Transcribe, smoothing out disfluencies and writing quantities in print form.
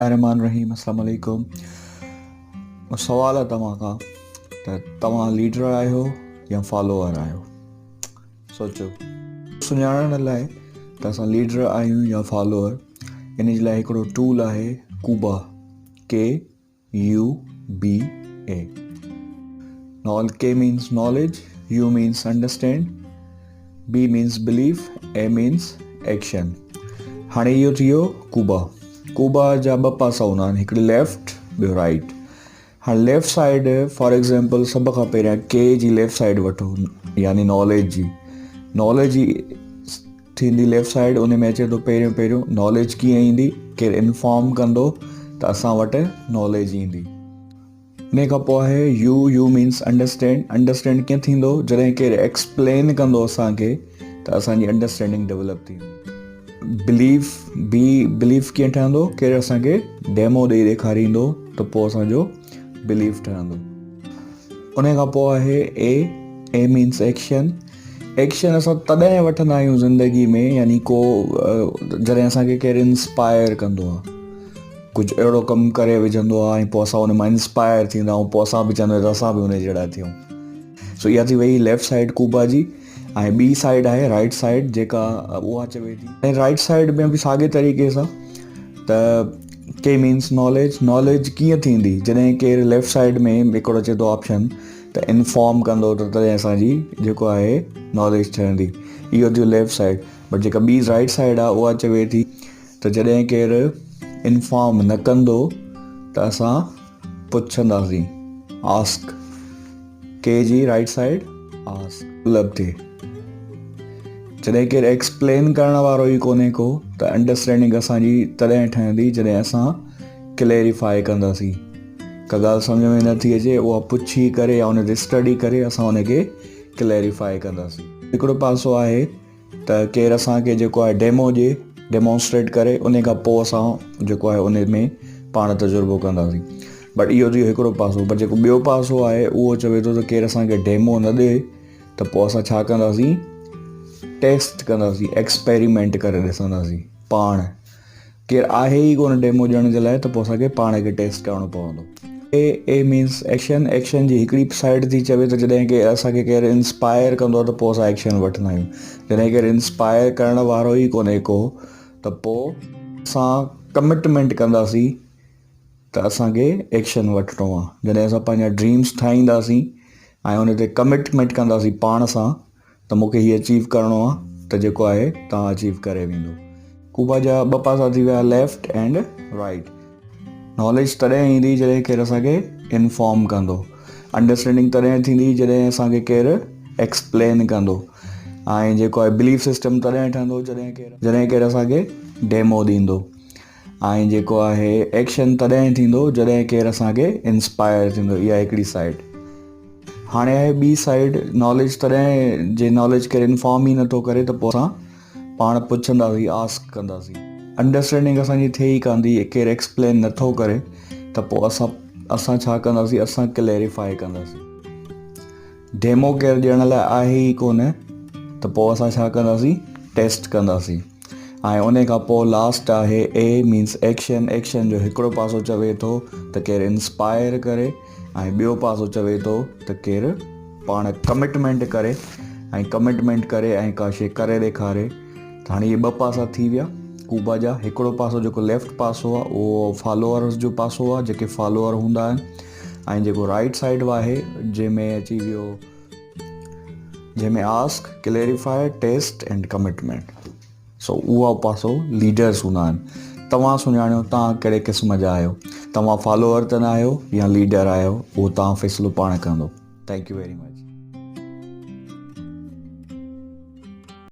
الرحمٰن الرحيم السلام عليڪم سوال آهي توهان کان ته توهان ليڊر آهيو يا فالوور آهيو سوچو سڃاڻڻ لاء ته اسان ليڊر آهيون يا فالوور ان جي لاء هڪڙو ٽول آهي ڪوبا K U B A نال K means knowledge U means understand B means belief A means action هاڻي اهو ٿي ويو ڪوبا ڪوبا جا ٻه پاسا هوندا آهن هڪڙي ليفٽ ٻيو رائٽ هاڻي ليفٽ سائيڊ فار ايگزامپل سڀ کان پهريان ڪي جي ليفٽ سائيڊ وٺو يعني ناليج جي ناليج جي ٿيندي ليفٽ سائيڊ ان ۾ اچي ٿو پهريون پهريون ناليج ڪيئن ايندي ڪير انفارم ڪندو ته اسان وٽ ناليج ايندي ان کان پوء آهي U U means understand understand ڪيئن ٿيندو جڏهن ڪير ايڪسپلين ڪندو اسان کي ته اسان جي انڊرسٽينڊنگ ڊولپ ٿيندي بليف بي بليف ڪيئن ٺهندو ڪير اسان کي ڊيمو ڏئي ڏيکاريندو ته پوء اسان جو بليف ٺهندو ان کان پوء آهي A A means action action اسان تڏهن وٺندا آهيون زندگي ۾ يعني ڪو جڏهن اسان کي ڪير انسپائر ڪندو آهي ڪجهه اهڙو ڪم ڪري وجهندو آهي ۽ پوء اسان ان مان انسپائر ٿيندا آهيون پوء اسان به چوندا آهيون ته اسان به ان جهڙا ٿيون سو اها ٿي وئي ليفٽ سائيڊ ڪوبا جي ۽ ٻي سائيڊ آهي رائٽ سائيڊ جيڪا اها چوي ٿي ۽ رائٽ سائيڊ ۾ به ساڳي طريقي سان ته ڪي مينس ناليج ناليج ڪيئن ٿيندي جڏهن ڪير ليفٽ سائيڊ ۾ هڪڙو اچي ٿو آپشن ته انفارم ڪندو ته تڏهن اسان جي جيڪو آهي ناليج ٺهندي اهو ٿيو ليفٽ سائيڊ بٽ جيڪا ٻي رائٽ سائيڊ آهي اها چوي ٿي ته جڏهن ڪير انفارم نه ڪندو ته اسان پڇنداسين آسڪ ڪي جي رائٽ سائيڊ آسڪ مطلب ٿئي جڏهن ڪير ايڪسپلين ڪرڻ وارو ئي ڪونهي ڪو ته انڊرسٽينڊنگ اسان جي تڏهن ٺهندي جڏهن اسان ڪليريفائي ڪنداسين ڪا ڳالهه سمجهه ۾ نٿي اچي اها پڇي ڪري يا ان تي اسٽڊي ڪري اسان ان کي ڪليريفائي ڪنداسين. هڪڙو پاسو آهي ته ڪير اسان کي جيڪو آهي ڊيمو ڏي ڊيمونسٽريٽ ڪري ان کان پوء اسان جيڪو آهي ان ۾ پاڻ تجربو ڪنداسين بٽ اهو ٿي ويو هڪڙو پاسو پر جيڪو ٻيو پاسو آهي اهو چوي ٿو ته ڪير اسان کي ڊيمو نه ڏي ته پوء اسان ڇا ڪنداسين ٽيسٽ ڪنداسين ايڪسپيريمينٽ ڪري ڏسنداسين پاڻ ڪير آهي ئي ڪونه ڊيمو ڏيڻ جي لاء ته پوء اسان کي پاڻ کي ٽيسٽ ڪرڻو پوندو. اي اي مينس ايڪشن، ايڪشن جي هڪڙي سائيڊ ٿي چوي ته جڏهن ڪير اسان کي ڪير انسپائر ڪندو آهي ته پوء اسان ايڪشن وٺندا آهيون. جڏهن ڪير انسپائر ڪرڻ وارو ئي ڪونهي ڪو ته پوء اسان ڪمٽمينٽ ڪنداسين ته اسان کي ايڪشن وٺڻو آهي. جڏهن اسان پنهنجا ڊريمس ٺاهينداسين ۽ ان تي ڪمٽمينٽ ڪنداسين پاڻ سان ته مون کي هي اچيو ڪرڻو آ ته جيڪو آهي توهان اچيو ڪري ويندو. ڪوبا جا ٻه پاسا ٿي ويا ليفٽ اينڊ رائٽ. ناليج تڏهن ايندي جڏهن ڪير اسان کي انفارم ڪندو. انڊرسٽينڊنگ تڏهن ٿيندي جڏهن اسان کي ڪير ايڪسپلين ڪندو ۽ جيڪو آهي بليف سسٽم تڏهن ٺهندو جڏهن ڪير جڏهن ڪير اسان کي ڊيمو ڏيندو ۽ جيڪو آهي ايڪشن تڏهن ٿيندو جڏهن ڪير اسان کي انسپائر ٿيندو اها هڪڙي سائيڊ. هاڻي آهي ٻي سائيڊ ناليج تڏهن جي ناليج ڪير انفارم ئي نٿو ڪري ته پوء اسان پاڻ پڇنداسين آسڪ ڪنداسين انڊرسٽينڊنگ اسان جي ٿئي ئي ڪانه ٿي ڪير ايڪسپلين نٿو ڪري ته پوء اسان اسان ڇا ڪنداسين اسان ڪليريفائي ڪنداسين ڊيمو ڪير ڏيڻ لاء آهي ئي ڪونه ته پوء اسان ڇا ڪنداسين ٽيسٽ ڪنداسين ۽ ان کان پوء لاسٽ آهي اي مينس ايڪشن ايڪشن جو هڪڙو پاسو چوي ٿو ته ڪير انسپائر ڪري ۽ ٻيو پاسو چوي ٿو ته ڪير پاڻ ڪمٽمينٽ ڪري ۽ ڪمٽمينٽ ڪري ۽ ڪا شي ڪري ڏيکاري ته هاڻي اهي ٻه پاسا ٿي ويا ڪوبا جا هڪڙو پاسو جيڪو ليفٽ پاسو آهي اهو فالوورس جو پاسو آهي جيڪي فالوور هوندا آهن ۽ جيڪو رائٽ سائيڊ آهي جنهن ۾ اچي ويو جنهن ۾ ask, clarify, test and commitment سو اهو پاسو ليڊرس هوندا آهن توهان سڃاڻيو توهان ڪهڙي قسم جا آهيو توهان فالوور ته نه آهيو يا ليڊر آهيو اهو توهان فيصلو پاڻ ڪندو thank you very much.